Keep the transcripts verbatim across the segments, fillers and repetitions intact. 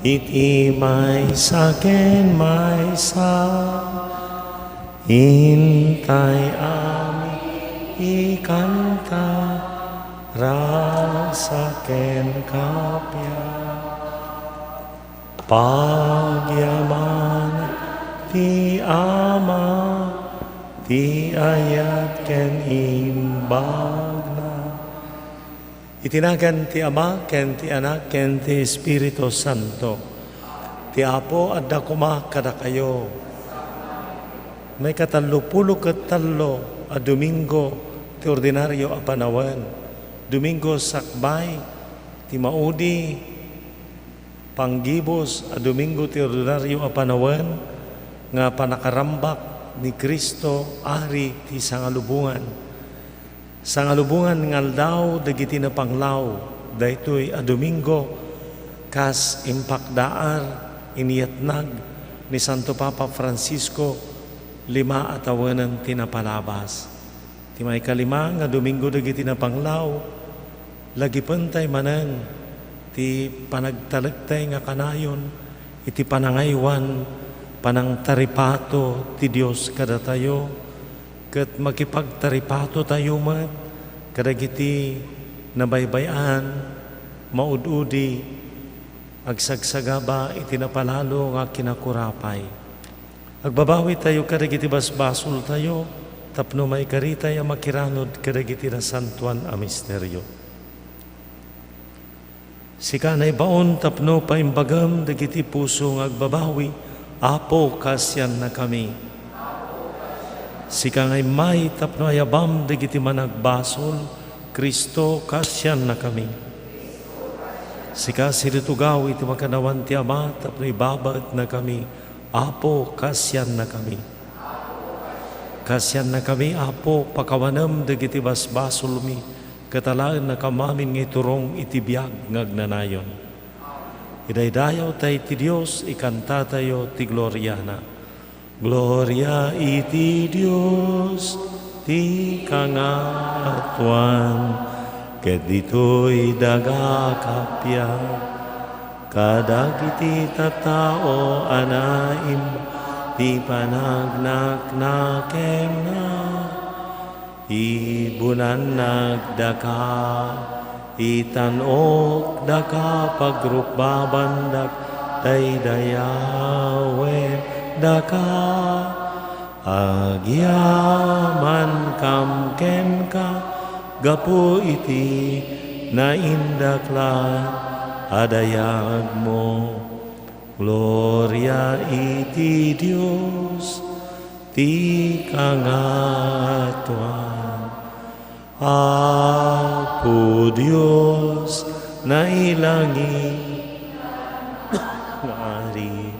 Iti maysa ken maysa, intay amin ikanta, rasa ken kappia. Pagyamanan ti Ama, ti ayat ken imbagna. Iti nagan ti Ama, ken ti Anak, ken ti Espiritu Santo. Ti Apo adda koma kadakayo. Maikatallopulo ket tallo a Domingo ti ordinario a panawen. Domingo sakbay ti maudi, panggibus a Domingo ti ordinario a panawen nga panakarambak ni Cristo, Ari ti sangalubongan. Sangalubongan nga aldaw dagiti napanglaw daytoy a Domingo, kas impakdaar inyatnag ni Santo Papa Francisco lima a tawenen ti napalabas. Ti maikalima nga Domingo dagiti napanglaw, lagipentay manen ti panagtalekta nga kanayon iti panangaywan, panangtaripato ti Dios kadatayo, ket makipagtaripatotayo met kadagiti nabaybay-an, maud-udi, agsagsagaba iti napalalo nga kinakurapay. Agbabawitayo kadagiti basbasoltayo tapno maikaritay a makiranud kadagiti nasantoan a misterio. Sika naibaon tapno paimbagam dagiti puso nga agbabawi, Apo, kaasiannakami. Sika nga immay tapno ayabam dagiti managbasol, Cristo, kaasiannakami. Sika sidutugaw iti makannawan ti Ama tapno ibabaetnakami, Apo, kaasiannakami. Kaasiannakami, Apo, pakawanem dagiti basbasolmi, ket alaennakam amin nga iturong iti biag nga agnanayon. Idaydayawtay ti Dios, ikantatayo ti gloriana. Gloria iti Dios ti kangatoan, ket ditoy daga a kappia. Kadagiti tattao a naimba ti panagnaknakenna, ibunannak daka, itan-ok daka, pagrukbabandak, daydayawen daka. Agyamankam kenka gapu iti naindaklan a dayagmo. Gloria iti Dios ti kangatoan. Apo Dios, nailangit nga Ari,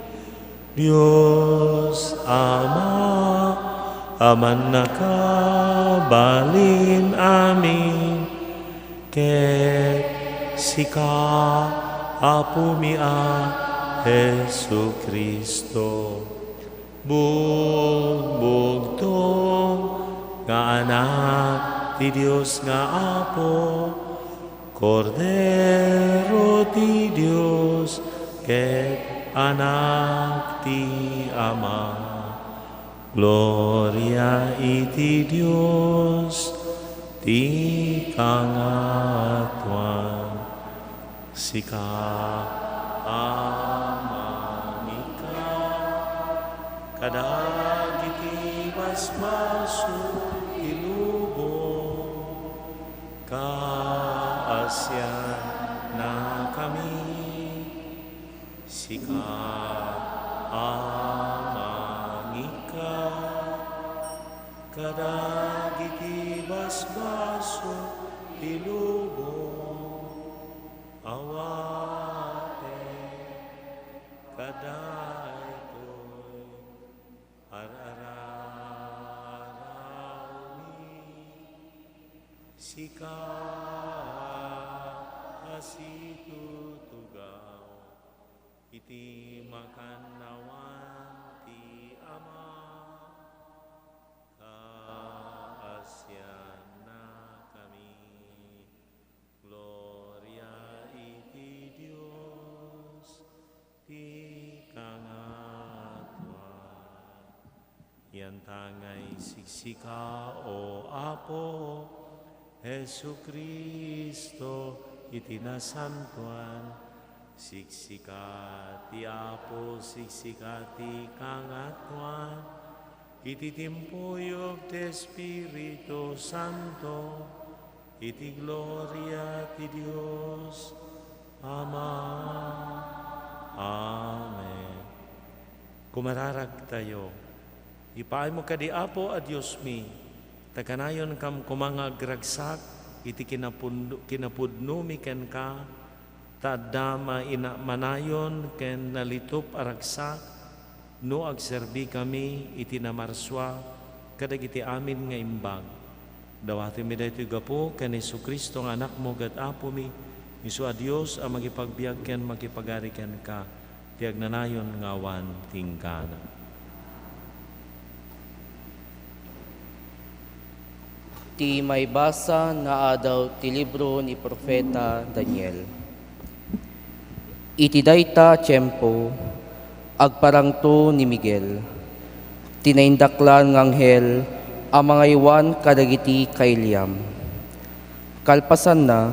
Dios Ama a mannakabalin amin, ket sika, Apomi a Jesu-Cristo, bugbugtong nga Anak ti Dios nga Apo, Kordero ti Dios ket Anak ti Ama. Gloria iti Dios ti kangatoan. Sika, Ama, mikka kadagiti basbasol ti lubong, kaasiannakami. Sika, Ama, mikka kadagiti basbasol ti lubong, awatek kadaytoy ar-ararawmi. Sika a situtugaw iti makannawan ti Ama, kaasiannakami. Gloria iti Dios Kanta nga isiksika, O Apo Jesu-Cristo, iti nasantoan. Siksika ti Apo, siksika ti kangatoan. Iti timpuyog ti Espiritu Santo, iti gloria ti Dios Ama. Amen. Kumararagtayo, ipaaymo kadi, Apo a Diosmi, ta kanayonkam koma nga agragsak iti kinapun-, kinapudnomi kenka, ta adda maina-, manayon ken nalitup a ragsak no agserbikami iti namarsua kadagiti amin nga imbag. Dawatemi daytoy gapu ken Jesu-Cristo nga Anakmo ket Apomi, isu a Dios a makipagbiag ken makipagari kenka, ti agnanayon nga awan ti inggana. Ti maibasa nga adaw ti libro ni Profeta Daniel. Iti dayta a tiempo, agparangto ni Miguel, ti naindaklan nga anghel a mangaywan kadagiti kailiam. Kalpasanna,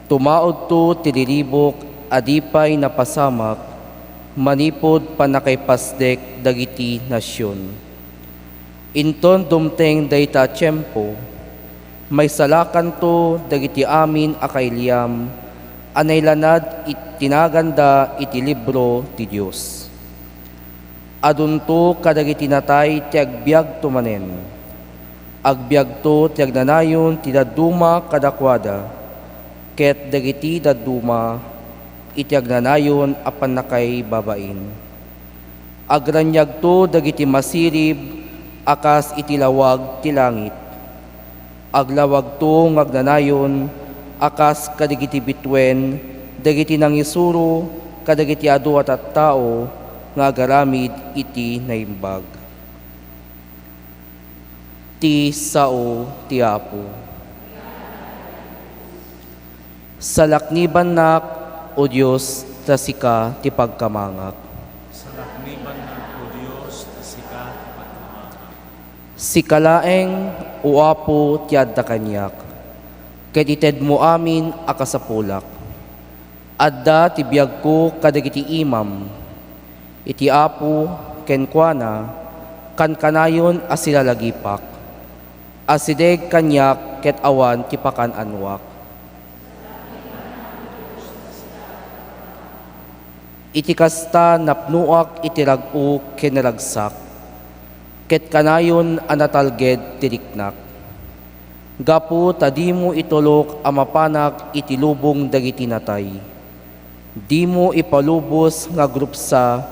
tumaudto ti riribuk a di pay napasamak manipud pannakaipasdek dagiti nasion. Inton dumteng dayta a tiempo, maisalakanto dagiti amin a kailiam a nailanad iti naganda iti libro ti Dios. Adunto kadagiti natay ti agbiagto manen. Agbiagto ti agnanayon ti dadduma kadakuada, ket dagiti dadduma iti agnanayon a pannakaibabain. Agraniagto dagiti masirib a kas iti lawag ti langit. Aglawagto nga agnanayon a kas kadagiti bituen dagiti nangisuro kadagiti adu a tattao nga agaramid iti naimbag. Ti sao ti Apo. Salaknibannak, O Dios, ta sika ti pagkamangak. Salaknibannak, O Dios, ta sika ti pagkamangak. Sika laeng, O Apo, ti adda kaniak, ket itedmo amin a kasapulak. Adda ti biagko kadagiti imam. Iti Apo, kenkuana, kankanayon a silalagipak. Asideg kaniak ket awan ti pakan-anuak. Iti kasta, napnoak iti rag-o ken naragsak, ket kanayon a natalged ti riknak. Gapu ta dimo itulok a mapanak iti lubong dagiti natay. Dimo ipalubos nga agrupsa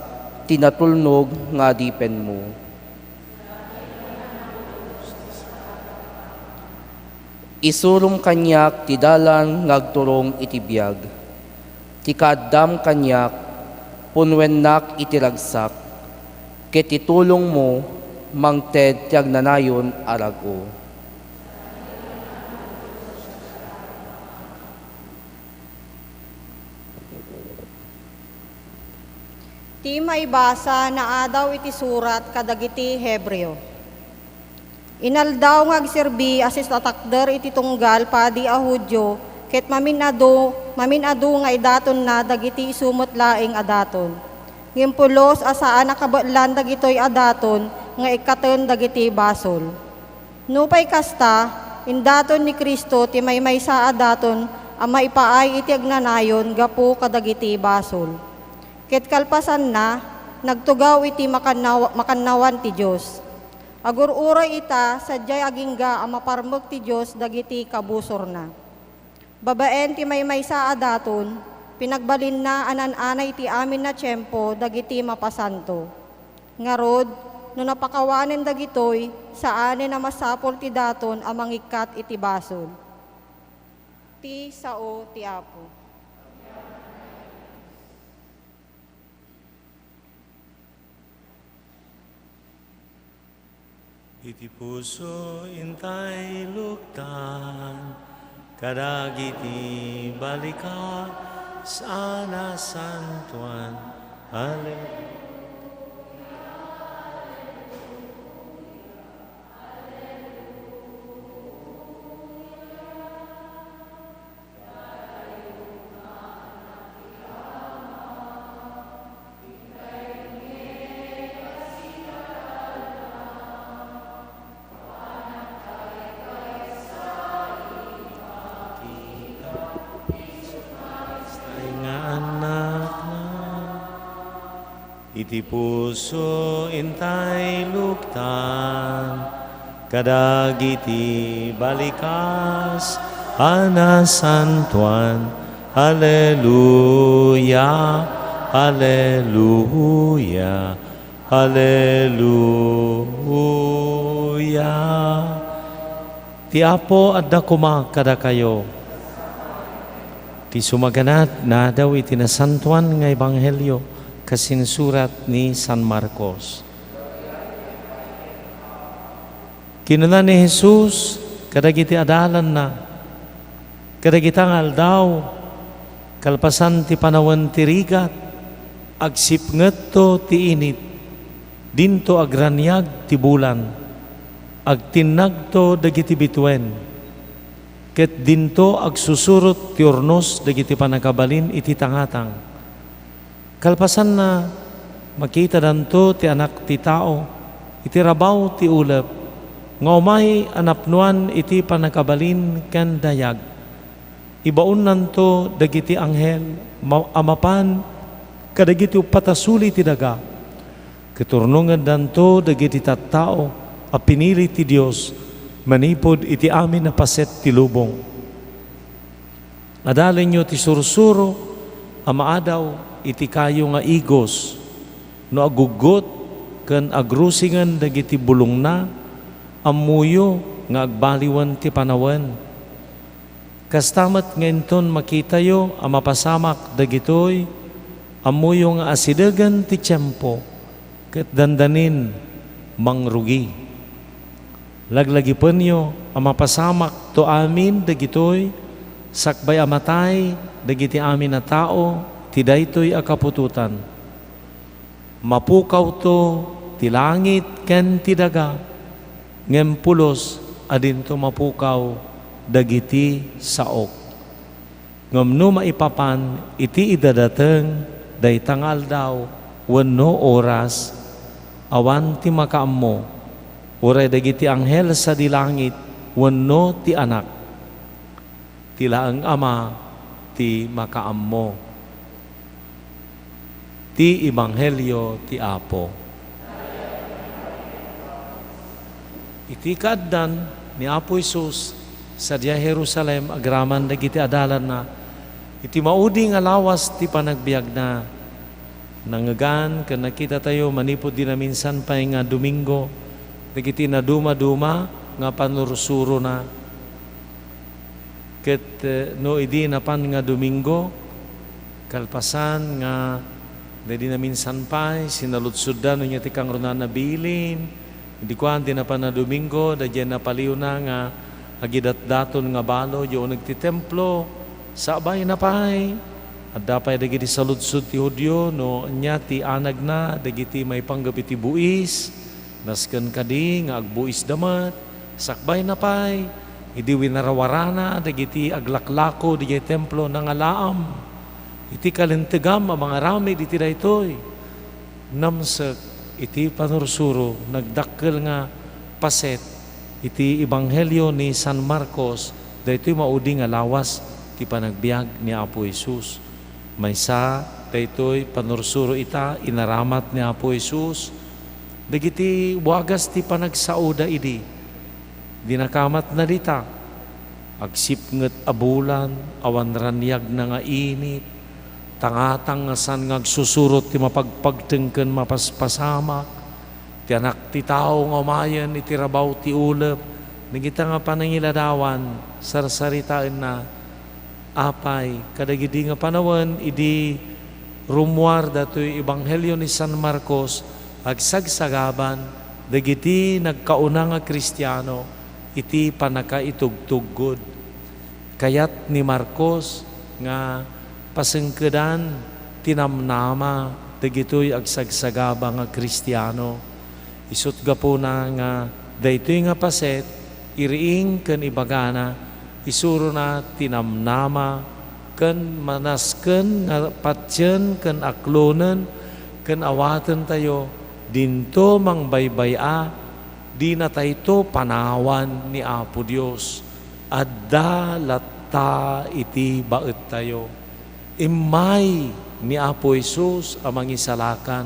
ti natulnog nga adipenmo. Isurom kaniak ti dalan nga agturong iti biag. Ti kaaddam kaniak, punwennak iti ragsak, ket ti tulongmo mangted ti agnanayon a rag-o. Ti maibasa nga adaw iti surat kadagiti Hebreo. Inaldaw nga agserbi a sisatakder iti tunggal padi a Judio ket mamin-adu, mamin-adu nga idatonna dagiti isu met laeng a daton. Ngem pulos a saan a kabaelan dagitoy a daton nga ikkaten dagiti basol. Nupay kasta, indaton ni Cristo ti maymaysa a daton a maipaay iti agnanayon gapu kadagiti basol. Ket kalpasanna, nagtugaw iti makannaw-, makannawan ti Dios. Agur-uray ita, sadiay agingga a maparmek ti Dios dagiti kabusorna. Babaen ti maymaysa a daton, pinagbalinna a naan-anay iti amin a tiempo dagiti mapasanto. Ngarud, no napakawanen dagitoy, saanen a masapul ti daton a mangikkat iti basol. Ti sao ti Apo. Iti puso intay luktan kadagiti balikas a nasantoan. Alleluia. Iti puso intay luktan, kadagiti balikas a nasantoan. Aleluya, aleluya, aleluya. Ti Apo adda koma kadakayo. Ti sumaganad, naadaw iti Nasantoan nga Ebanghelio kas insurat ni San Marcos. Kinuna ni Jesus kadagiti adalanna, kadagita nga aldaw, kalpasan ti panawen ti rigat, agsipngetto ti init, dinto agraniag ti bulan, agtinnagto dagiti bituen, ket dinto agsusurot ti urnos dagiti pannakabalin iti tangatang. Kalpasanna, makitadanto ti Anak ti Tao iti rabaw ti ulep nga umay a napnoan iti pannakabalin ken dayag. Ibaonnanto dagiti anghel ma-, a mapan kadagiti uppat a suli ti daga, ket urnongendanto dagiti tattao a pinili ti Dios manipud iti amin a paset ti lubong. Adalenyo ti sursuro a maadaw iti kayo nga igos. No aguggot ken agrusingen dagiti bulongna, ammoyo nga agbaliwen ti panawen. Kasta met nga inton makitayo a mapasamak dagitoy, ammoyo nga asidegen ti tiempo ket dandanin mangrugi. Laglagipenyo a mapasamakto amin dagitoy sakbay a matay dagiti amin a tao ti daytoy a kaputotan. Mapukawto ti langit ken ti daga, ngem pulos a dinto mapukaw dagiti saok. Ngem no maipapan iti idadateng dayta nga aldaw wenno oras, awan ti makaammo, uray dagiti anghel sadi langit wenno ti Anak. Ti laeng Ama ti makaammo. Ti Ebanghelio ti Apo. Iti kaaddan ni Apo Jesus sadiay Jerusalem agraman dagiti adalanna, iti maudi nga lawas ti panagbiagna, nangngegan ken nakitatayo manipud di naminsan pay nga Domingo dagiti nadumaduma nga panursurona. Ket, eh, no idi napan nga Domingo, kalpasan nga daydi naminsan pay, sinaludsodda no ania ti kangrunaan a bilin. Idi kuan ti napan a Domingo, daydiay napaliwna nga agidatdaton nga balo, diay uneg ti templo. Sakbayna pay, adda pay dagiti saludsod ti Judio no ania ti anagna dagiti maipanggep iti buis. Nasken kadi nga agbuisda met, sakbayna pay, idi winarawarana dagiti aglaklako diay templo, nangalaam iti kalintegam a mangaramid iti daytoy. Namsek iti panursuro, nagdakkel nga paset iti Ebanghelio ni San Marcos, daytoy maudi nga lawas ti panagbiag ni Apo Jesus. Maysa daytoy panursuro ita, inaramat ni Apo Jesus dagiti wagas ti panagsaoda idi. Dinakamatna dita. Agsipnget a bulan, awan raniagna nga init, tangatang nga saan nga agsusurot ti mapagpagteng ken mapaspasamak. Ti Anak ti Tao nga umayen iti rabaw ti ulep, dagita nga panangiladawan, sarsaritaenna. Apay, kadagidi nga panawen idi rummuar datoy Ebanghelio ni San Marcos, agsagsagaban dagiti nagkauna nga Kristiano iti pannakaitugtuggod. Kayat ni Marcos nga pasengkedan ti namnama dagitoy agsagsagaba nga Kristiano. Isut' gapuna nga daytoy nga paset, iriing ken ibagana, isurona ti namnama ken manasken nga patien ken aklonen ken awatentayo dinto mangbaybay-a, dinatayto panawan ni Apo Dios. Adda latta iti baettayo. Immay ni Apo Jesus a mangisalakan,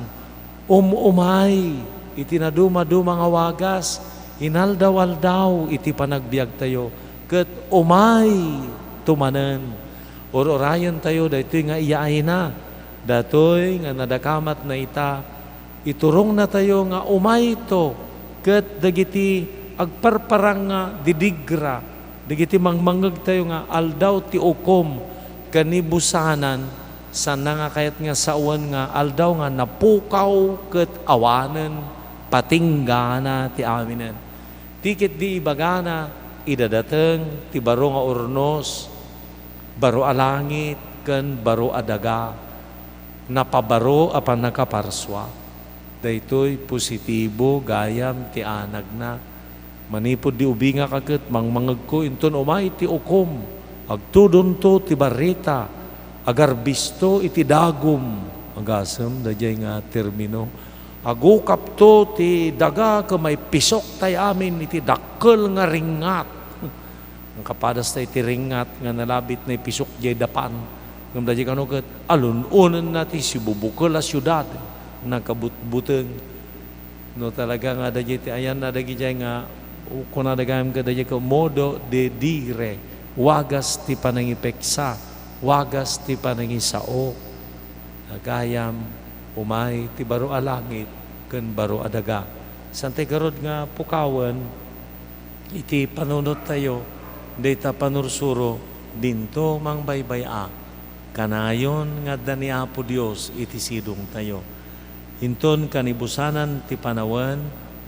Um-umay iti nadumaduma nga wagas, inaldaw-aldaw iti panagbiagtayo, ket umayto manen. Ur-urayentayo daytoy nga iyaayna, datoy nga nadakamatna ita, iturongnatayo nga umayto ket dagiti agparparang nga didigra, dagiti mangmangngegtayo nga aldaw ti ukom ken ni busanan, saan nga kayat nga sawen nga aldaw nga napukaw ket awanen patinggana ti aminen. Ti ketdi ibagana, idadateng ti baro nga urnos, baro a langit, ken baro a daga, napabaro a pannakaparsua. Daytoy positibo gayam ti anagna. Manipud di ubingak a ket mangmangegko inton umay ti ukom, agtudonto ti barrita, agarbisto iti dagum. Agasem daydiay nga termino. Agukapto ti daga ket maipisok tay amin iti dakkel nga ringngat. Nakapadas tay ti ringngat nga nalabit na ipisok jay dapan. Ngem daydiay kano ket alun-onenna ti sibubukel a siudad, nakabutbuteng. No talaga nga daydiay ti ayanna dagidiay nga, kunada gayam kadaydiay ket modo de dire, wagas ti panangipeksa, wagas ti panangisao. Gayam, umay ti baro a langit ken baro a daga. Saan tay garud nga pukawen iti panunottayo dayta panursuro, dinto mangbaybay-a. Kanayon nga adda ni Apo Dios iti sidongtayo. Inton kanibusanan ti panawen,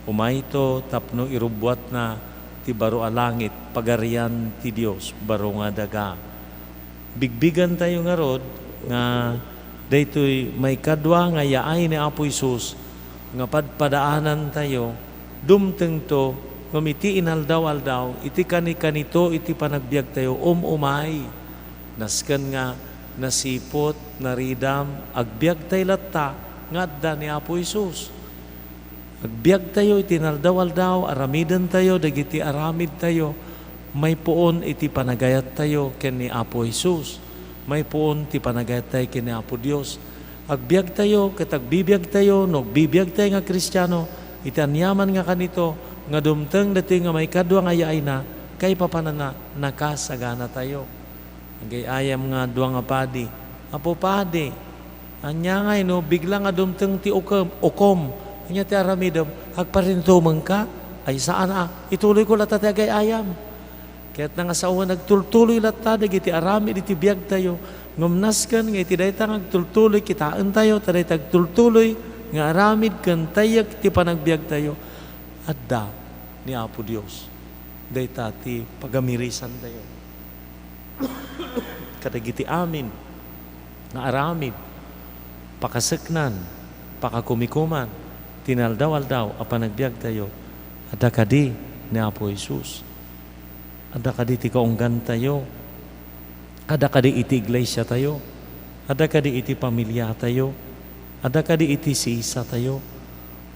umayto tapno irubbuatna ti baro a langit, Pagarian ti Dios, baro nga daga. Bigbigantayo ngarud nga daytoy maikadua nga yaay ni Apo Jesus nga padpadaanantayo, dumtengto, ngem iti inaldaw-aldaw, iti kanikanito iti panagbiagtayo, um-umay. Nasken nga nasiput, naridam, agbiagtay latta nga adda ni Apo Jesus. Agbiagtayo iti inaldaw-aldaw, aramidentayo dagiti aramidtayo, maipuon iti panagayattayo ken ni Apo Jesus, maipuon ti panagayattayo ken ni Apo Dios. Agbiagtayo ket agbibiagtayo no agbibiagtayo nga Kristiano iti aniaman nga kanito nga dumteng datoy nga maikadua nga yaayna, kaipapanana, nakasaganatayo. Agay-ayam nga dua nga padi, "Apo Padi, ania ngay no bigla nga dumteng ti ukem-, ukom? Ania ti aramidem? Agparintumengka?" Ay, saan a, ituloyko latta ti agay-ayam. Kayatna nga sawen, agtultuloy latta dagiti aramid iti biagtayo. Ngem nasken nga iti dayta nga agtultuloy, kitaentayo ta dayta agtultuloy nga aramid ken tayyek ti panagbiagtayo, adda ni Apo Dios. Dayta ti pagamirisantayo kadagiti amin nga aramid, pakaseknan, pakakumikuman, ti inaldaw-aldaw a panagbiagtayo. Adda kadi ni Apo Jesus? Adda kadi ti kaunggantayo? Adda kadi iti iglesiatayo? Adda kadi iti pamiliatayo? Adda kadi iti siisatayo?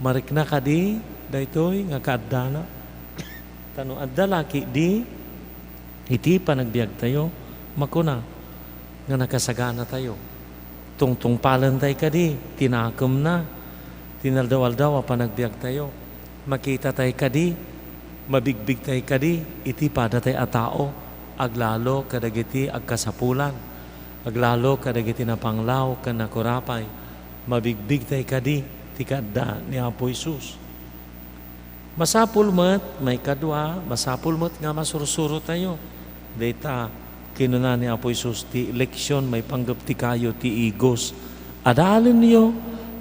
Marikna kadi daytoy nga kaaddana? Ta no adda la ketdi iti panagbiagtayo, makuna nga nakasaganatayo. Tungtungpalentay kadi ti nakemna ti inaldaw-aldaw a panagbiagtayo. Makitatay kadi, mabigbigtay kadi iti padatay a tao, aglalo kadagiti agkasapulan, aglalo kadagiti napanglaw ken nakurapay, mabigbigtay kadi ti kaadda ni Apo Jesus. Masapul met, maikadua, masapul met nga masursurotayo. Dayta, kinuna ni Apo Jesus, ti leksion maipanggep ti kayo ti igos. Adalenyo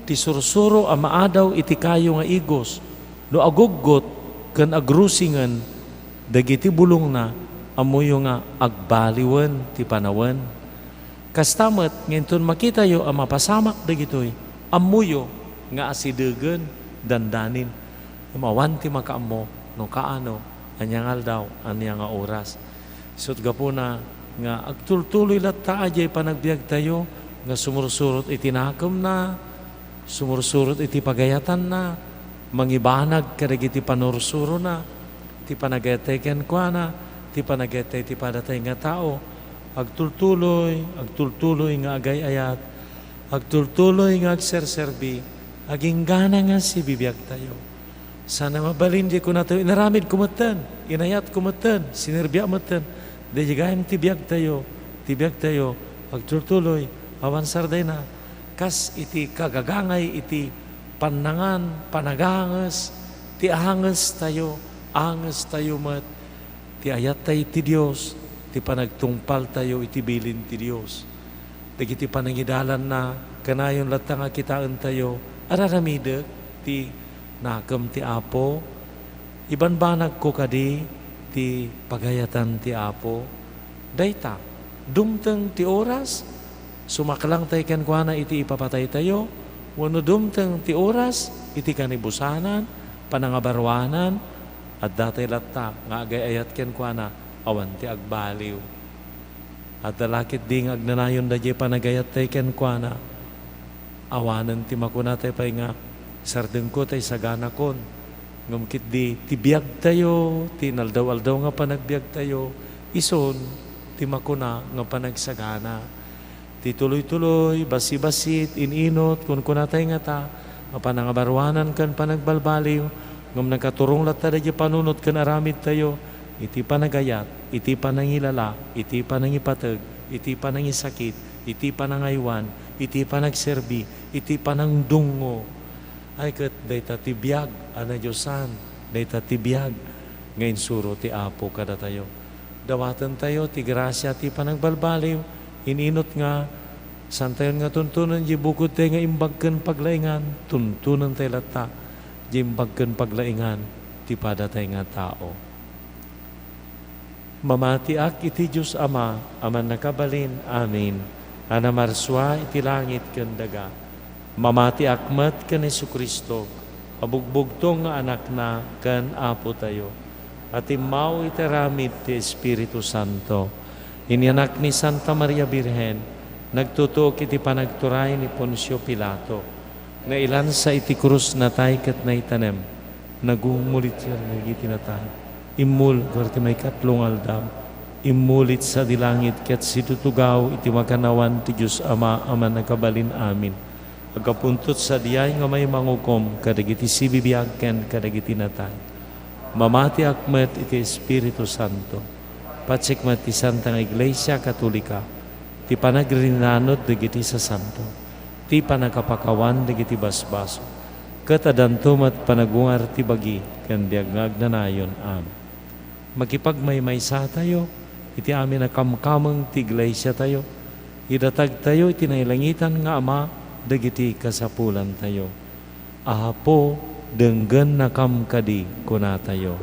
ti sursuro a maadaw iti kayo nga igos. No aguggot ken agrusingen dagiti bulongna, ammoyo nga agbaliwen ti panawen. Kasta met nga inton makitayo a mapasamak dagitoy, ammoyo nga asidegen, dandanin. Ngem awan ti makaammo no kaano, ania nga aldaw, ania nga oras. Isut' gapuna nga agtultuloy latta a diay panagbiagtayo nga sumursurot iti nakemna, sumursurot iti pagayatanna, mangibanag kadagiti panursurona, ti panagayatay kenkuana, ti panagayatay ti padatay nga tao, agtultuloy, agtultuloy nga agay-ayat, agtultuloy nga agserserbi, Aginggana nga sibibiagtayo. Saan a mabalin diay kunatayo, inaramidko metten, inayatko metten, sinerbiak metten. Daydiay gayam ti biagtayo, ti biagtayo, agtultuloy, awan sardayna. Kas iti kagagangay iti pannangan, panaganges, ti angestayo, angestayo met ti ayattayo iti Dios, ti panagtungpaltayo iti bilin ti Dios. Dagiti panangidalanna, kanayon latta nga kitaentayo, ar-aramidek ti nakem ti Apo, ibanbanagko kadi ti pagayatan ti Apo. Dayta, dumteng ti oras, sumaklangtay kenkuana iti ipapataytayo, wenno dumteng ti oras iti kanibusanan, panangabaruanan, addatay latta nga agay-ayat kenkuana, awan ti agbaliw. Adda la ketdi nga agnanayon daydiay panagayattay kenkuana. Awanen ti makunatay pay nga, "Sardengko tay saganakon." Ngem ketdi ti biagtayo, ti inaldaw-aldaw nga panagbiagtayo, isun ti makuna nga panagsagana. Ti tuloy-tuloy, bassit-bassit, in-inut, kunkunatay ngata, nga panangabaruanan ken panagbalbaliw, ngem nakaturong latta daydiay panunot ken aramidtayo, iti panagayat, iti panangilala, iti panangipateg, iti panangisakit, iti panangaywan, iti panagserbi, iti panangdungngo. Ay ket dayta ti biag a nadiosan, dayta ti biag nga insuro ti Apo kadatayo. Dawatentayo ti grasia ti panagbalbaliw, in-inut nga, saantayon nga tuntunen diay bukodtay nga imbag ken paglaingan, tuntunentay latta diay imbag ken paglaingan ti padatay nga tao. Mamatiak iti Dios Ama a Mannakabalin-amin, a namarsua iti langit ken daga. Mamatiak met ken Jesu-Cristo, a bugbugtong nga Anakna ken Apotayo, a timmao iti aramid ti Espiritu Santo. Inyanak ni Santa Maria Birhen, nagtutuok iti panagturay ni Poncio Pilato. Nailansa iti krus, natay ket naitanem. Nagumulitsa dagiti natay. Immulgor ti maikatlo nga aldaw. Immulitsa di langit ket situtugaw iti makannawan ti Dios Ama a Mannakabalin-amin. Agapuntot sadiay nga maimangukom kadagiti sibibiag ken kadagiti natay. Mamatiak met iti Espiritu Santo. Patsek met ti Santa nga Iglesia Katolika, ti panagrinanod dagiti sasanto, ti panakapakawan dagiti basbasol, ket addanto met panagungar ti bagi ken biag nga agnanayon. Amen. Makipagmaymaysatayo iti amin a kamkameng ti iglesiatayo, idatagtayo iti nailangitan nga Ama dagiti kasapulantayo. Apo, denggennakam kadi, kunatayo.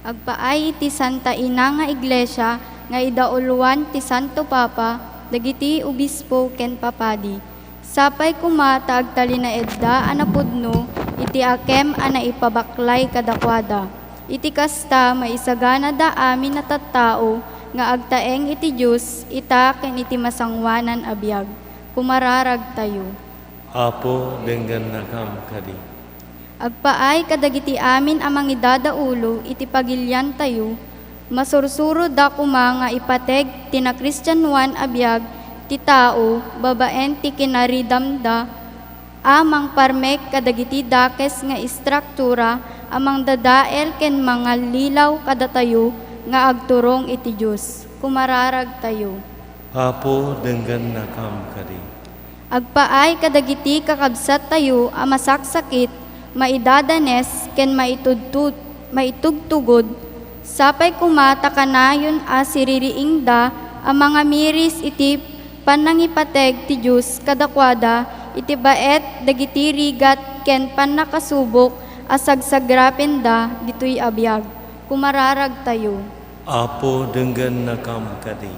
Agpaay iti Santa Ina nga Iglesia nga idauloan ti Santo Papa, dagiti obispo ken papadi. Sapay koma ta agtalinaedda a napudno iti akem a naipabaklay kadakuada. Iti kasta, maisaganada amin a tattao nga agtaeng iti Dios ita ken iti masangoanan a biag. Kumararagtayo. Apo, denggennakam kadi. Agpaay kadagiti amin a mangidadaulo iti pagiliantayo, masursuroda koma nga ipateg ti nakristianoan a biag ti tao babaen ti kinaridamda a mangparmek kadagiti dakes nga istruktura a mangdadael ken mangallilaw kadatayo nga agturong iti Dios. Kumararagtayo. Apo, denggennakam kadi. Agpaay kadagiti kakabsattayo a masaksakit, maidadanes, ken maitudtud-, maitugtugod, sapay koma ta kanayon a siririingda a mangamiris iti pannangipateg ti Dios kadakuada iti baet dagiti rigat ken pannakasubok a sagsagrapenda ditoy a biag. Kumararagtayo. Apo, denggennakam kadi.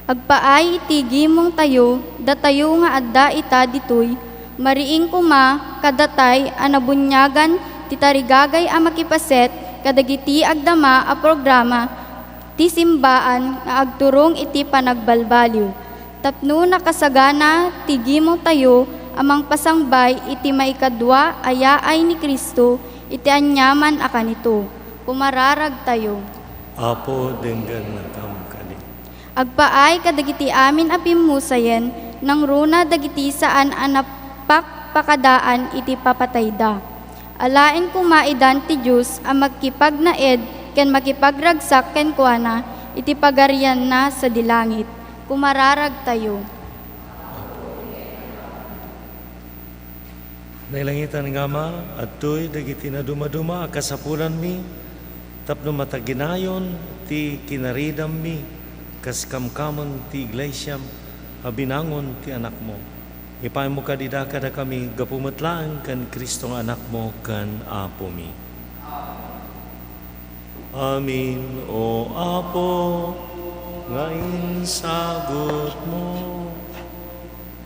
Agpaay iti gimongtayo, datayo nga adda ita ditoy, mariing koma kadatay a nabuniagan ti tarigagay a makipaset kadagiti agdama a programa ti simbaan nga agturong iti panagbalbaliw, tapno nakasagana ti gimongtayo a mangpasangbay iti maikadua a yaay ni Cristo iti aniaman a kanito. Kumararagtayo. Apo, denggennakam kadi. Agpaay kadagiti amin a pimmusayen, nangruna dagiti saan a napakpakadaan iti papatayda. Alaen koma idan ti Dios a makipagnaed ken makipagragsak kenkuana iti Pagarianna sadi langit. Kumararagtayo. Nailangitan nga Ama, adtoy dagiti nadumaduma a kasapulanmi tapno mataginayon ti kinaridammi kas kamkameng ti iglesiam a binangon ti Anakmo. Ipaaymo kadi ida kadakami gapu met laeng ken Cristo nga Anakmo ken Apomi. Amin, O Apo, nga insagutmo,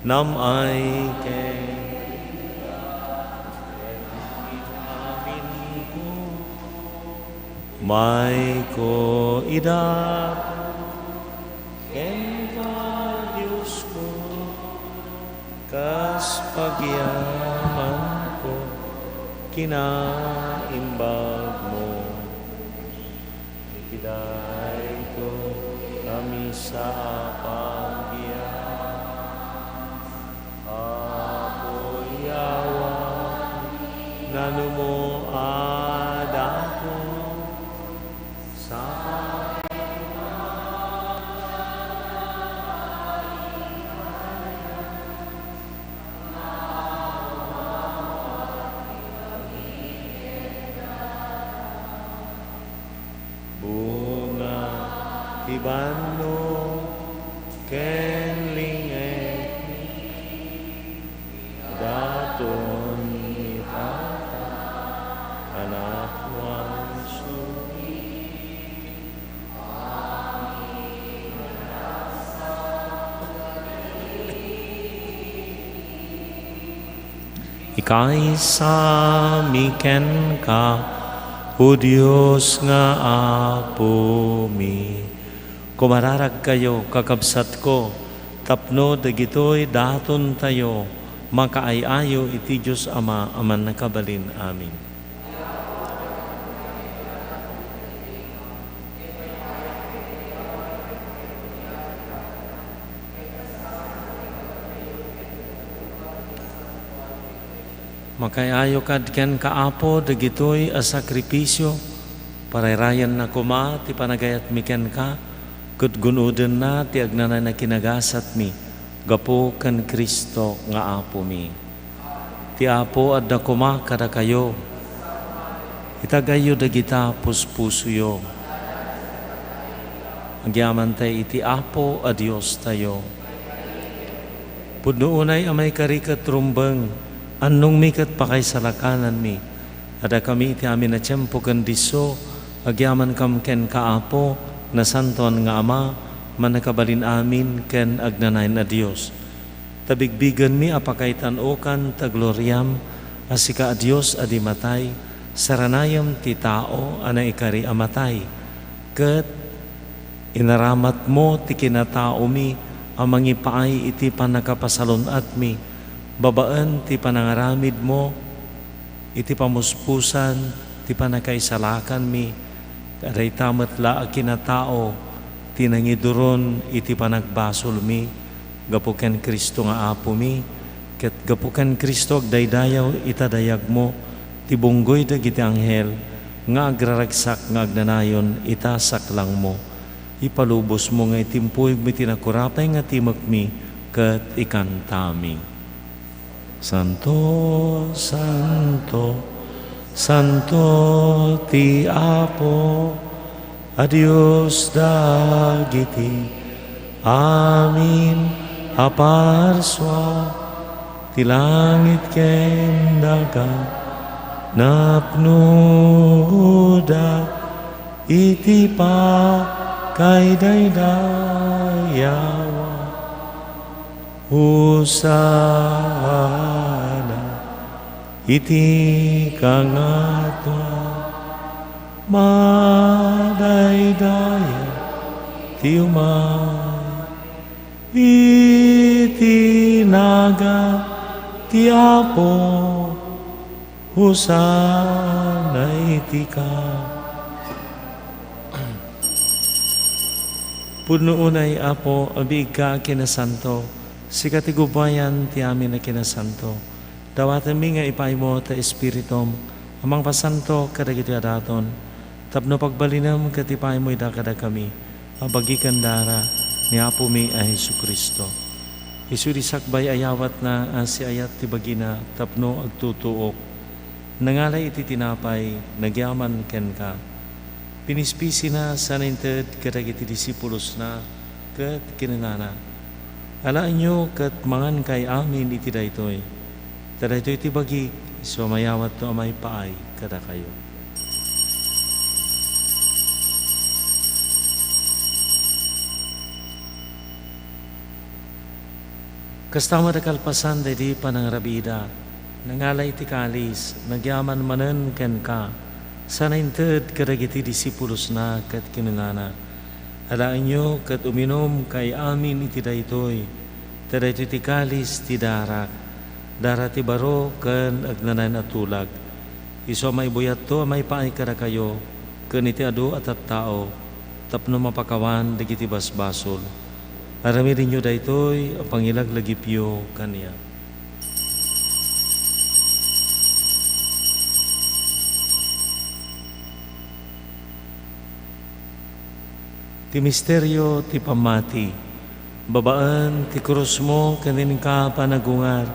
nam-ay ken amin-aminko, mayko ida kenka, Diosko. Kas pagyamanko, kinaimbagmo. Iti daytoy a misa a pagyaman, Apo, iyawat, nanumo a daton, bunga ti banno ken lingekmi. Daton ni Tata a napuanso. Ikaisami kenka, O Dios nga Apomi. Kumararagkayo, kakabsatko, tapno dagitoy datontayo makaay-ayo iti Dios Ama a Mannakabalin. Amin. Makaay-ayo kad kenka, Apo, dagitoy a sakrifisio. Parayrayanna koma ti panagayatmi kenka, ket gun-odenna ti agnanayon a kinagasatmi gapu ken Cristo nga Apomi. Ti Apo adda koma kadakayo. Itagayyo dagita puspusoyo. Agyamantay iti Apo a Diostayo. Pudno unay a maikari ket rumbeng, annongmi ket pakaisalakananmi. Adakami iti amin a tiempo ken disso, agyamankam kenka, Apo, Nasantoan nga Ama, Mannakabalin-amin ken agnanayon a Dios. Ta bigbigenmi a pakaitan-okan ta gloriam a sika a Dios a di matay, saranayem ti tao a naikari a matay, ket inaramatmo ti kinataomi a mangipaay iti pannakapasalun-atmi babaen ti panangaramidmo iti pamuspusan ti pannakaisalakanmi, ta dayta met la a kinatao ti nangiduron iti panagbasolmi. Gapu ken Cristo nga Apomi, ket gapu ken Cristo agdaydayaw ita dayagmo ti bunggoy dagiti anghel nga agraragsak nga agnanayon ita saklangmo. Ipalubosmo nga itimpuyogmi ti nakurapay nga timekmi ket ikantami. Santo, santo, santo ti Apo a Dios dagiti amin a parsua, ti langit ken daga napnoda iti pakaidaydayawa. Hosanna iti kangatoan. Madaydayaw ti umay iti nagan ti Apo. Hosanna iti ka. Pudno unay, Apo, a biigka a kinasanto, sika ti gubbuayan ti amin a kinasanto. Dawatenmi nga ipaaymo ta Espiritum a mangpasanto kadagitoy a daton, tapno pagbalinem ket ipaaymo ida kadakami a bagi ken dara ni Apomi a Jesu-Cristo. Isu idi sakbay a yawatna a siayat ti bagina tapno agtutuok, nangala iti tinapay, nagyaman kenka. Pinispisina sana inted kadagiti disipulosna ket kinunana, "Alaenyo ket mangankay amin iti daytoy, ta daytoy ti bagik, isu a mayawatto a maipaay kadakayo." Kasta met a kalpasan daydi panangrabida, nangala iti kalis, nagyaman manen kenka, sana inted kadagiti disipulosna ket kinunana, "Alaenyo ket uminumkay amin iti daytoy, ta daytoy ti kalis ti darak, dara ti baro ken agnanayon a tulag. Isu a maibuyatto a maipaay kadakayo ken iti adu a tattao tapno mapakawan dagiti basbasol. Aramidenyo daytoy a pangilaglagipyo kaniak." Ti misterio ti pammati. Babaen ti krusmo ken inka panagungar,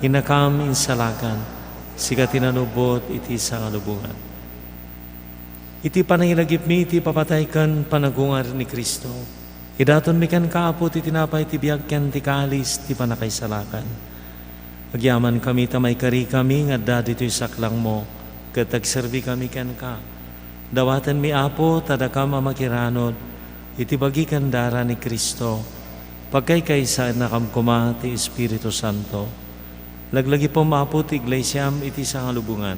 innakam insalakan, sika ti nanubbot iti sangalubongan. Iti panangilagipmi iti papatay ken panagungar ni Cristo, idatonmi kenka, Apo, ti tinapay ti biag ken ti kalis ti pannakaisalakan. Agyamankami ta maikarikami nga adda ditoy saklangmo, ket agserbikami kenka. Dawatenmi, Apo, ta dakam a makiranod iti bagi ken dara ni Cristo. Pagkaykaysaennakam koma ti Espiritu Santo. Laglagipem, Apo, ti iglesiam iti sangalubongan.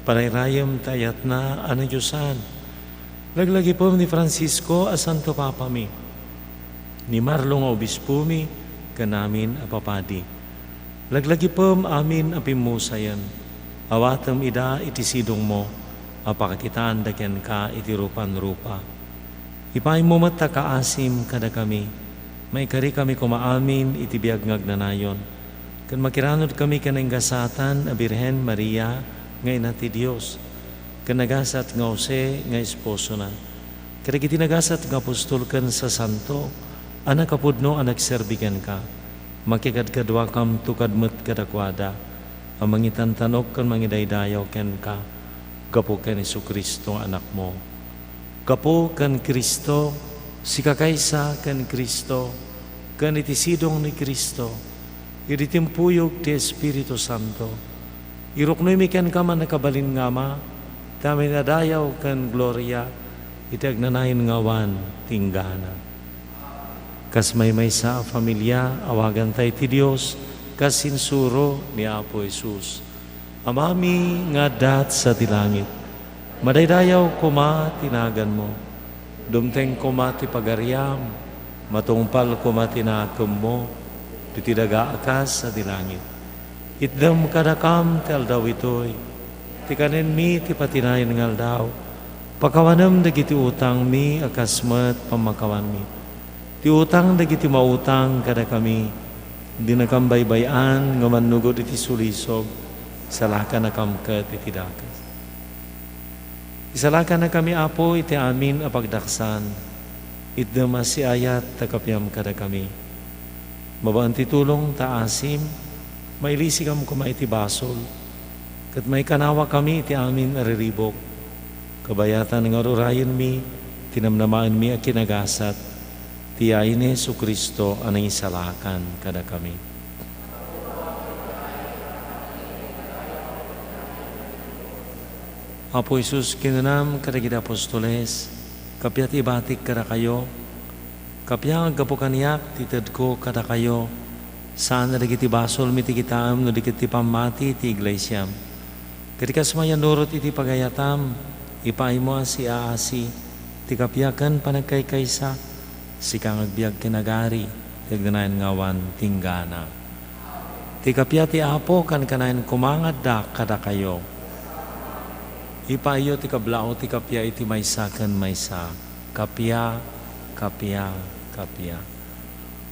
Parayrayem ti ayatna a nadiosan. Laglagipem ni Francisco a Santo Papami, ni Marlo nga Obispomi, ken amin a papadi. Laglagipem amin a pimmusayen. Awatem ida iti sidongmo a pakakitaanda kenka iti rupan-rupa. Ipaaymo met ta kaasim kadakami. Maikarikami koma amin iti biag nga agnanayon, ken makiranudkami ken naingasatan a Birhen Maria nga Ina ti Dios, ken nagasat nga Jose nga esposona, kadagiti nagasat nga apostol ken sasanto a nakapudno a nagserbi kenka. Makikadkaduakam tukad met kadakuada a mangitantanok ken mangidaydayaw kenka gapu ken Jesu-Cristo nga Anakmo. Gapu ken Cristo, sikakaysa ken Cristo, ken iti sidong ni Cristo, idi timpuyog ti Espiritu Santo, iruknoymi kenka, mannakabalin nga Ama, ti amin a dayaw ken gloria iti agnanayon nga awan tinggana. Kas maymaysa a familia, awaganta iti Dios kas insuro ni Apo Jesus. Amami nga adda sadi langit, madaydayaw koma ti naganmo. Dumteng koma ti pagariam, matungpal koma ti nakemmo, iti daga a kas sadi langit. Itdem kadakam ti aldaw itoy, ti kanenmi ti patinayen nga aldaw. Pakawanem dagiti utangmi a kas met pammakawanmi ti utang dagiti mautang kadakami. Dinakam baybay-an nga mannugod iti sulisog, salakanakam ket iti dakes. Isalakannakami, Apo, iti amin a pagdaksan. Itdem a siayat ta kapiam kadakami. Babaen ti tulong ta asim, mailisikam koma iti basol, ket maikanawakami iti amin a riribuk. Kabayatan nga ururayenmi ti namnamaenmi a kinagasat ti yayen ni Jesu-Cristo a nangisalakan kadakami. Apo Jesus, kinunam kadagiti apostoles, "Kappia ti ibatik kadakayo, kappia nga aggapu kaniak ti itedko kadakayo, saan a dagiti basolmi ti kitaem no di ket ti pammati ti iglesiam. Ket kas mayannurot iti pagayatam, ipaaymo a siaasi ti kappia ken panagkaykaysa, sika nga agbiag ken agari ti agnanayon nga awan tinggana." Ti kappia ti Apo kankanayon koma nga adda kadakayo. Ipaayyo ti kablaaw ti kappia iti maysa ken maysa. Kappia, Kappia, kappia.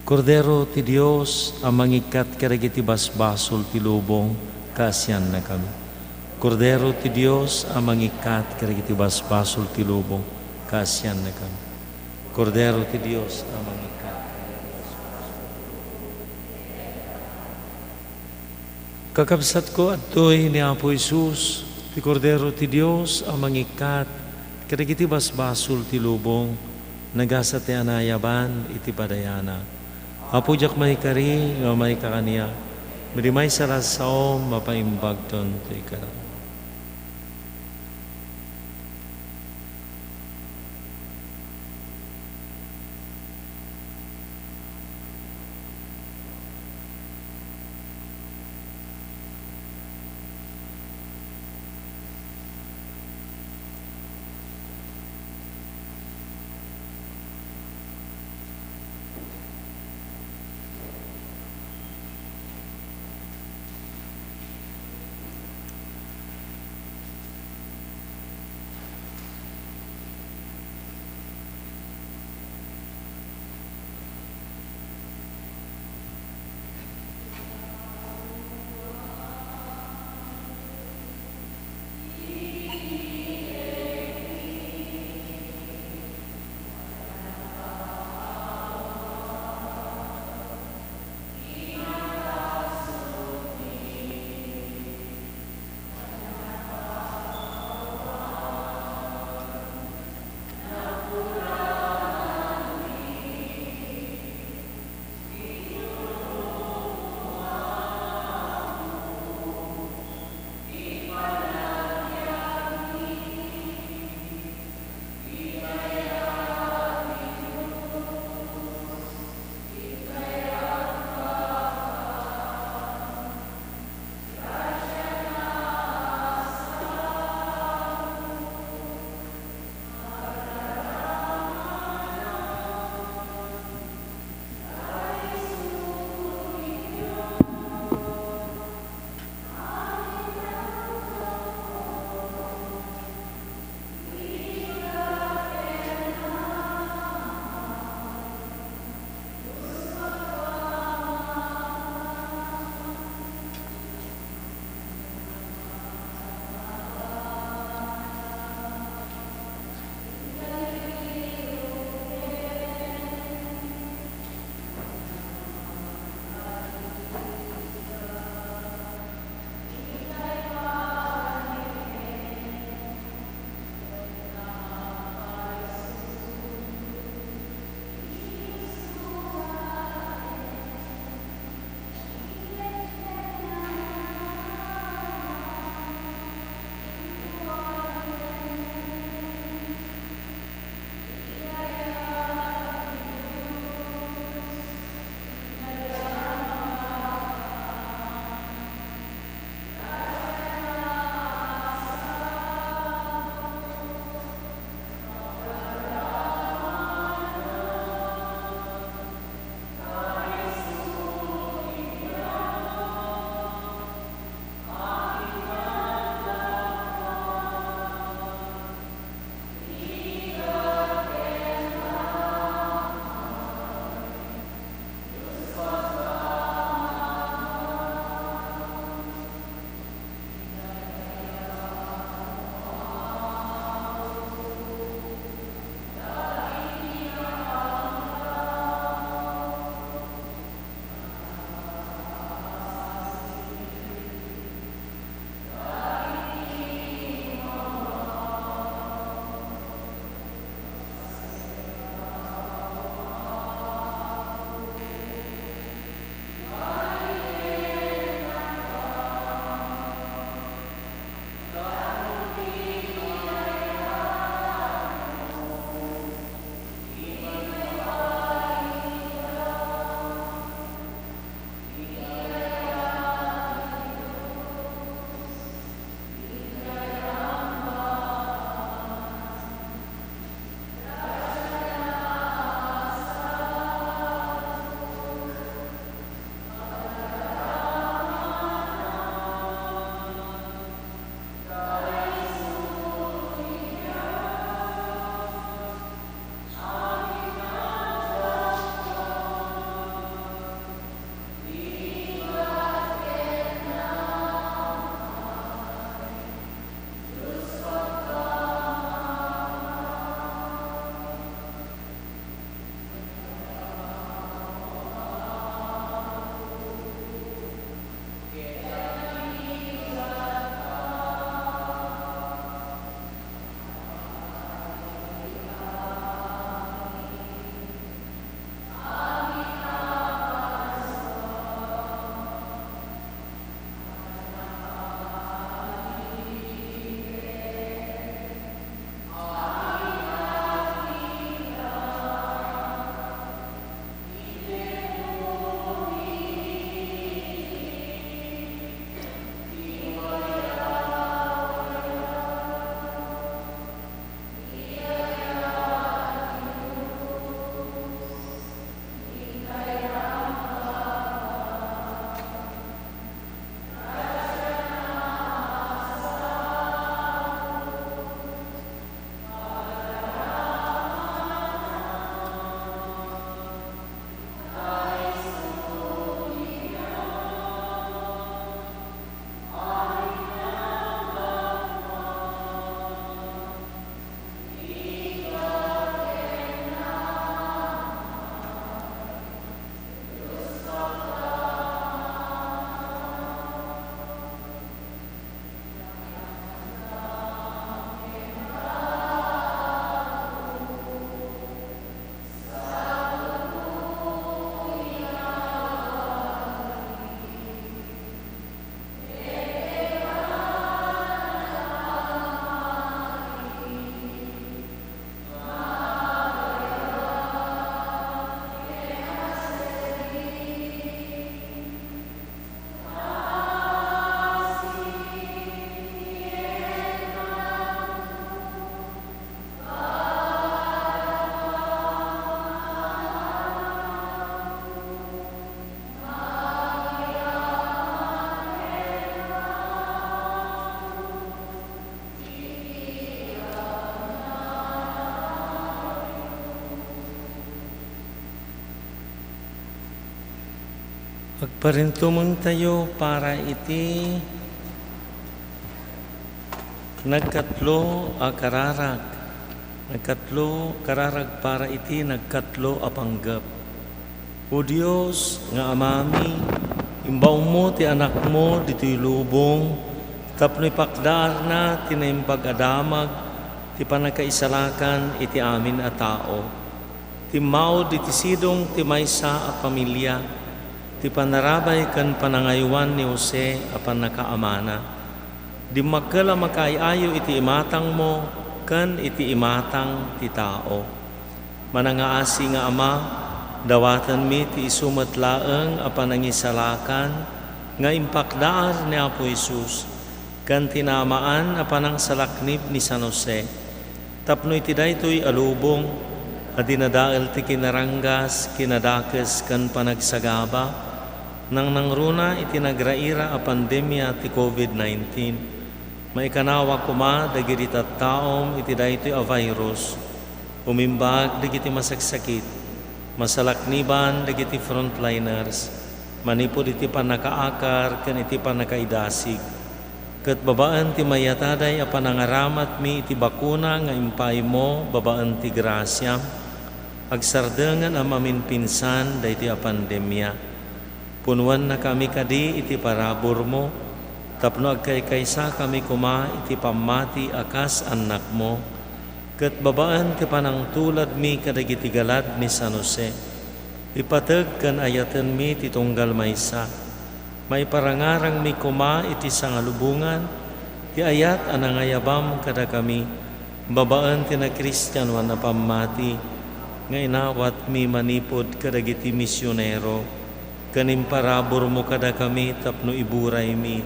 Kordero ti Dios a mangikkat kadagiti basbasol ti lubong, kaasiannakami. Kordero ti Dios a mangikkat kadagiti basbasol ti lubong, kaasiannakami. Kordero ti Dios a mangikkat. Kakabsatko, adtoy ni Apo Jesus, ti Kordero ti Dios a mangikkat kadagiti basbasol ti lubong, nagasat ti anayaban iti padayana. Apo, diak maikari nga maika kaniak, idi maysa la a saom, mapaimbagton ti kara. Agparintumengtayo para iti nagkatlo a kararag. Nagkatlo kararag para iti nagkatlo a panggep. O Dios nga Amami, imbaonmo ti Anakmo ditoy lubong tapno ipakdaarna ti Naimbag a Damag ti pannakaisalakan iti amin a tao. Timmaud iti sidong ti maysa a pamilia, ti panarabay ken panangaywan ni Jose a pannakaamana. Dimmakkel a makaay-ayo iti imatangmo ken iti imatang ti tao. Manangaasi nga Ama, dawatenmi ti isu met laeng a panangisalakan nga impakdaar ni Apo Jesus ken ti naamaan a panangsalaknib ni San Jose. Tapno iti daytoy a lubong a dinadael ti kinaranggas, kinadakes, ken panagsagaba, nangnangruna iti nagraira a pandemia ti covid nineteen, maikanawa koma dagiti tattaom iti daytoy a virus, umimbag dagiti masaksakit, masalakniban dagiti frontliners, manipud iti pannakaakar ken iti pannakaidasig. Ket babaen ti mayataday a panangaramatmi iti bakuna nga impaaymo babaen ti grasiam, agsardengen a mamimpinsan daytoy a pandemia. Punowennakami kadi iti paraburmo tapno agkaykaysakami koma iti pammati a kas annakmo, ket babaen ti panangtuladmi kadagiti galad ni San Jose, ipateg ken ayatenmi ti tunggal maysa. Maiparangarangmi koma iti sangalubongan ti ayat a nangayabam kadakami babaen ti nakristianoan a pammati nga inawatmi manipud kadagiti misionero ken imparaburmo kadakami tapno iburaymi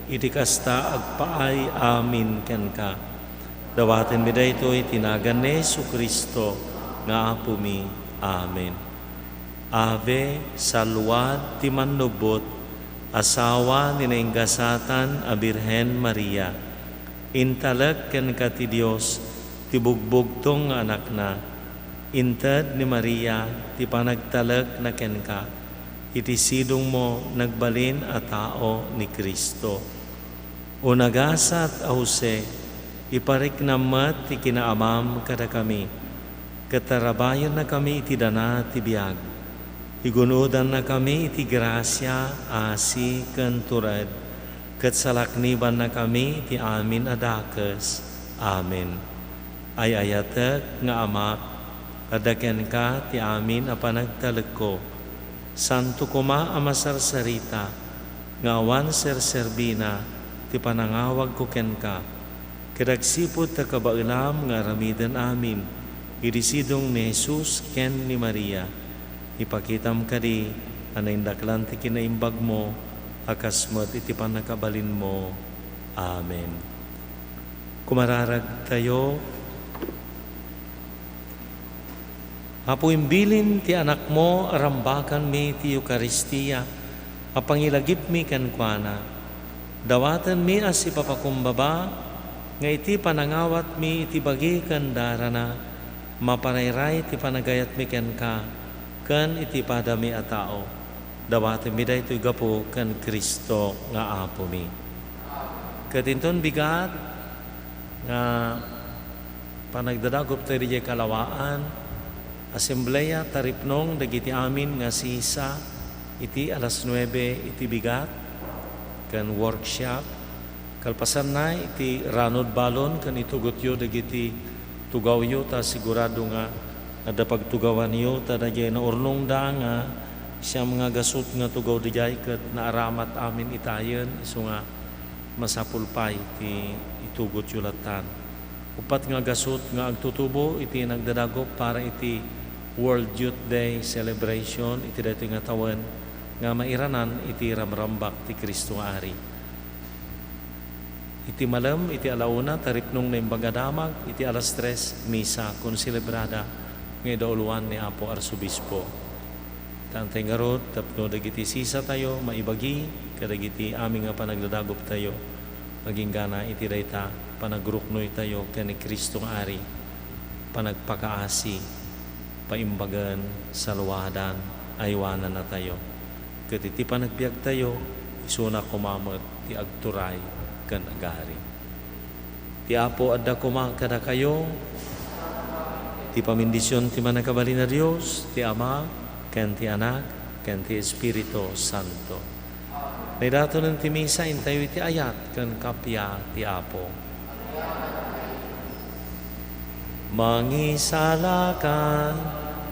iti kasta agpaay amin kenka. Dawatenmi daytoy iti nagan ni Jesu-Cristo nga Apomi. Amen. Ave, salwad ti Mannubbot, asawa ni nainggasatan a Birhen Maria. Intalek kenka ti Dios ti bugbugtong nga Anakna. Inted ni Maria ti panagtalekna kenka iti sidongmo nagbalin a tao ni Cristo. O nagasat a Jose, ipariknam met ti kinaamam kadakami, ket tarabbayennakami iti dana ti biag. Igun-odannakami iti grasia, asi, ken tured, ket salaknibannakami iti amin a dakes. Amen. Ay-ayatek nga Amak, adda kenka ti amin a panagtalekko. Santo koma a masarsarita nga awan serserbina ti panangawagko kenka, ket agsipud ta kabaelam nga aramiden amin iti sidong ni Jesus ken ni Maria, ipakitam kadi a naindaklan ti kinaimbagmo a kas met iti pannakabalinmo. Amen. Kumararagtayo. Apo, imbilin ti Anakmo a rambakanmi ti Eukaristia a pangilagipmi kenkuana. Dawatenmi a sipapakumbaba nga iti panangawatmi iti bagi ken darana, maparayray ti panagayatmi kenka ken iti padami a tao. Dawatenmi daytoy gapu ken Cristo nga Apomi. Ket inton bigat nga panagdadaguptayo idiay kalawaan, asemblea, taripnong dagiti amin nga sisa iti alas nuebe iti bigat ken workshop. Kalpasanna, iti ranod balon ken itugotyo dagiti tugawyo, ta sigurado nga adda pagtugawanyo, ta daydiay naurnongda nga siam nga gasut nga tugaw daydiay ket naaramat amin itayen, isu nga masapul pay ti itugotyo lattan. Uppat nga gasut nga agtutubo iti nagdadagup para iti World Youth Day celebration iti daytoy nga tawen nga mairanan iti Ramrambak ti Cristo nga Ari. Iti malem, iti ala una, taripnong Naimbag a Damag, iti alas tres, misa konselebrada nga idauloan ni Apo Arsobispo. Taantay ngarud tapno dagiti sisatayo maibagi kadagiti amin nga panagdadaguptayo, agingga iti dayta panagruknoytayo ken ni Cristo nga Ari, panagpakaasi, paimbagen, saluadan, aywanannatayo. Ket iti panagbiagtayo, isuna koma met ti agturay ken agari. Ti Apo adda koma kadakayo. Ti pamindision ti Mannakabalin a Dios, ti Ama, ken ti Anak, ken ti Espiritu Santo. Maidatonen ti misa, intayo iti ayat ken kappia ti Apo. Mangisalakan,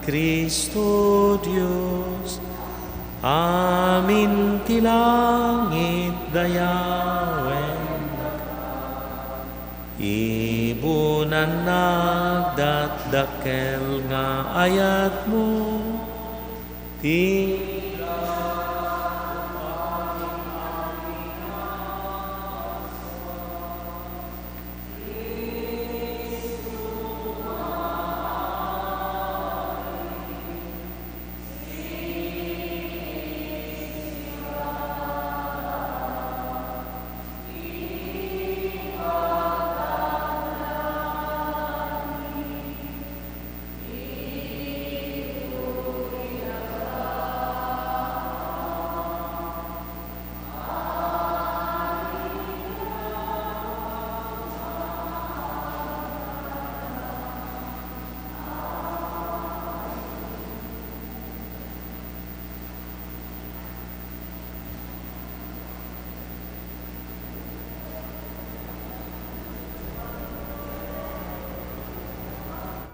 Cristo Dios, amin ti langit dayawennaka. Ibunanna dakdakkel nga ayatmo, ti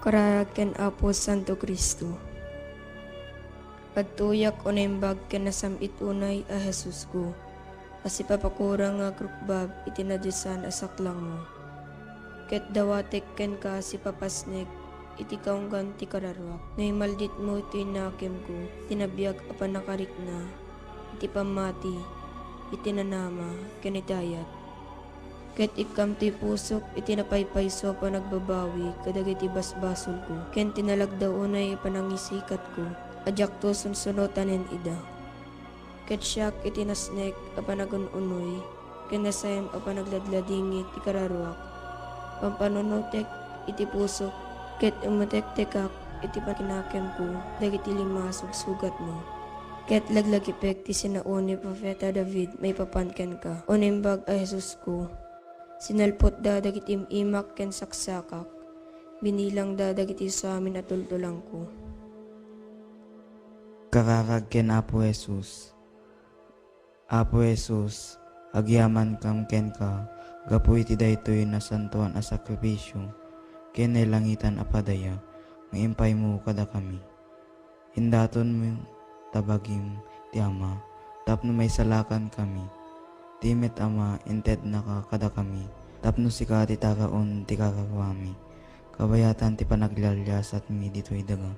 Kararag ken Apo Santo Cristo. Agtuyak o naimbag ken nasam-it unay a Jesusko, a sipapakurang nga agrukbab iti nadiosan a saklangmo. Ket dawatek kenka a sipapasnek iti kaunggan ti kararuak. No imalditmo iti nakemko, ti nabiag a pannakarikna, iti pammati, iti nanama, ken iti ayat. Ket ikkam ti pusok iti napaypayso a panagbabawi kadagiti basbasolko, ken ti nalagda unay a panangisikatko a diakto sunsunotanen ida. Ket siak iti nasnek a panagun-unoy, ken nasaem a panagladladingit ti kararuak. Pampanunotek iti pusok, ket umutektekak iti pakinakemko dagiti lima a sugsugatmo. Ket laglagipek ti sinaon ni Profeta David maipapan kenka, o Naimbag a Jesusko. Sinalpotda dagiti im-imak ken saksakak, binilangda dagiti samin a tultulangko. Kararag ken Apo Jesus. Apo Jesus, agyamankam kenka gapu iti daytoy nasantoan a sakrifisio ken nailangitan a padaya nga impaymo kadakami. Indatonmo ta bagim ti Ama tapno maisalakan kami. Ti met Ama, intednaka kadakami tapno sika ti taraon ti kararuami, kabayatan ti panaglialiasatmi ditoy daga.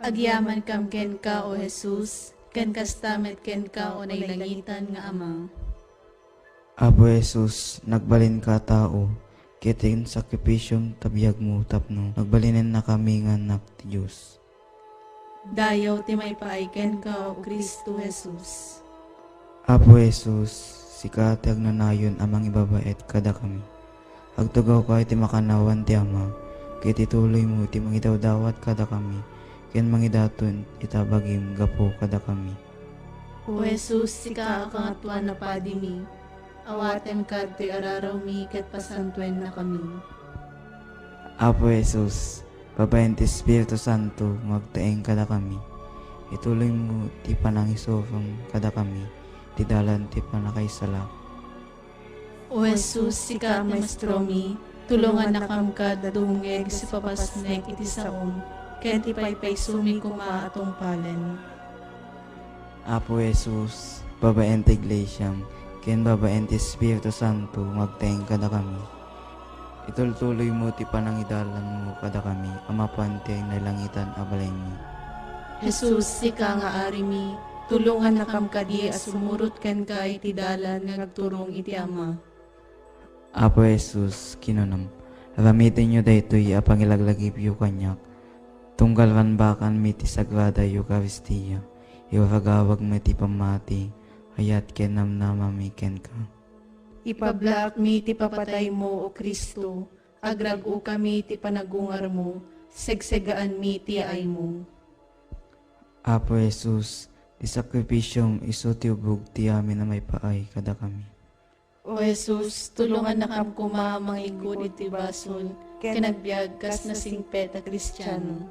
Agyamankam kenka, O Jesus, ken kasta met kenka, O nailangitan nga Ama. Apo Jesus, nagbalinka a tao, ket ti sakrifisiom ta biagmo tapno nagbalinennakami nga annak ti Dios. Dayaw ti maipaay kenka, O Cristo Jesus. Apo Jesus, sika ti agnanayon a mangibabaet kadakami. Agtugawka iti makannawan ti Ama, ket ituloymo iti mangidawdawat kadakami, ken mangidaton ita bagim gapu kadakami. O Jesus, sika a Kangatoan a Padimi, awatenka ditoy ararawmi ket pasantuennakami. Apo Jesus, babaen ti Espiritu Santo nga agtaeng kadakami, ituloymo ti panangisurom kadakami ti dalan ti pannakaisalakan. O Jesus, sika a Maestromi, tulongannakam kad dumngeg a sipapasnek iti saom, ken ti paypaysomi koma a tungpalen. Apo Jesus, babaen ti Iglesiam, ken babaen ti Espiritu Santo nga agtaeng kadakami, itultuloymo ti panangidalanmo kadakami a mapan ti nailangitan a balaymi. Jesus, sika nga Arimi, tulongannakam kadi a sumurot kenka iti dalan nga agturong iti Ama. Apo Jesus, kinunam, aramidenyo daytoy a pangilaglagipyo kaniak, tunggal rambakanmi ti Sagrada Eukaristia, iwaragawagmi ti pammati, ayat ken namnamami kenka. Ipablaakmi ti papataymo, O Cristo, agrag-okami ti panagungarmo, segsegaanmi ti yaaymo. Apo Jesus, Ti sakripisiom isu ti ubbog ti amin a maipaay kadakami. O Jesus, tulongannakam koma a mangikkud iti basol ken agbiag kas nasingpet a Kristiano.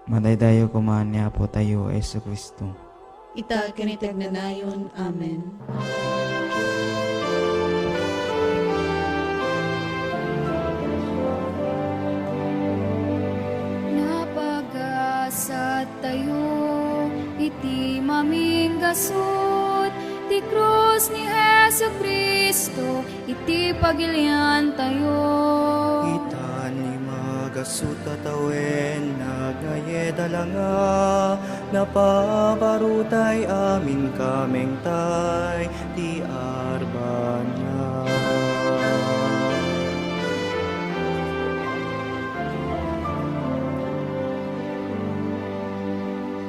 Madaydayaw koma ni Apotayo a Jesu-Cristo. Ita ken iti agnanayon. Amen. Napagasat tayo iti maminggasut ti krus ni Jesu-Cristo iti pagilian tayo. Itan ni magasut a tawen, nagngayet a langa, napabarutay amin kamengtay ti arbana.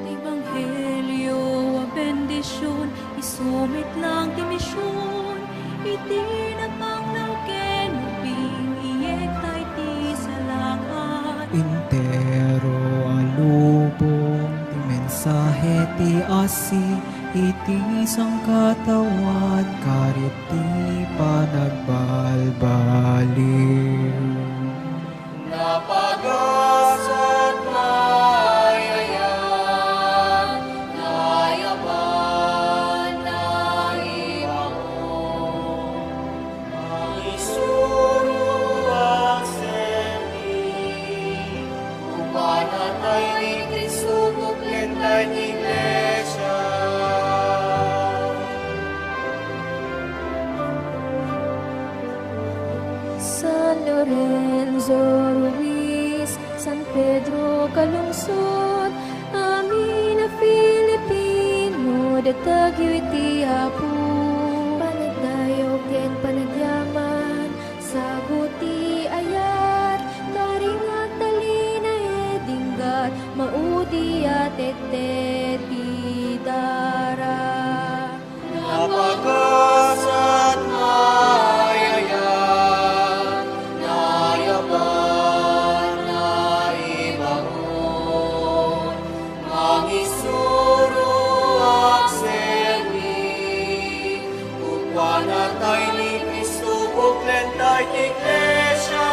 Ti ebanghelio a bendision, isu met lang ti mision, iti napanglaw ken ubing, iyekta iti salakan. Entero a lubong ti mensahe ti asi, iti sangkataoan karit ti panagbalbaliw. Napagasat, maayayat, nayaban, naibangon, mangisuro, agserbi. Upana tayo iti subok ken ta iti iglesia. San Lorenzo Ruiz, San Pedro Calungsod, amin a Filipino, datagyo iti Apo. Panagdayaw ken panagyaman, sagut ti ayat, karing agtalinaed, inggat, maudi a tette ti dara. Napagasat, maayayat, nayaban, naibangon, mangisuro, agserbi. Upana tayo ni Cristo, buklen tayo ti iglesia.